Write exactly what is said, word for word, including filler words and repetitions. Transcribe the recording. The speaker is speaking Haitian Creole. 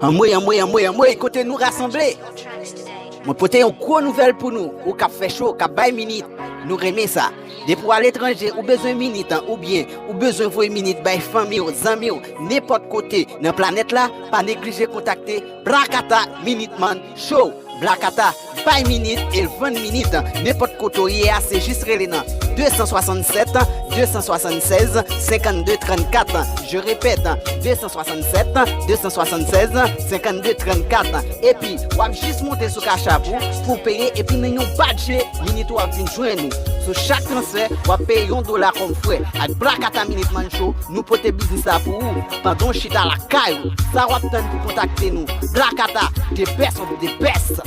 Anmwey, anmwey, anmwey, anmwey, kote nou rasanble? Mwen pote yon gwo nouvèl pou nou, ou k ap fè cho, k ap bay minit, nou renmen sa. Depi w aletranje, ou bezwen minit, oubyen ou bezwen voye minit bay fanmi w, zanmi w, nenpòt kote nan planèt la, pa neglije kontakte Blakata Minitman Show. Blakata bay minit e l vann minit. Nenpòt kote w ye a, se jis rele nan de san swasannsèt, de san swasannsèz, senkannde trannkat. Je répète, de san swasannsèt, de san swasannsèz, senkannde trannkat. Epi, w ap jis monte sou Cash App ou pou w peye, epi nan yon badje, minit ou ap vin jwenn ou. Sou chak transfè, w ap peye yon dola kòm frè. Ak Blakata Minitman Show, nou pote biznis la pou ou. Pandan w chita lakay ou, sa w ap tann pou kontakte nou? Blakata, the best of the best.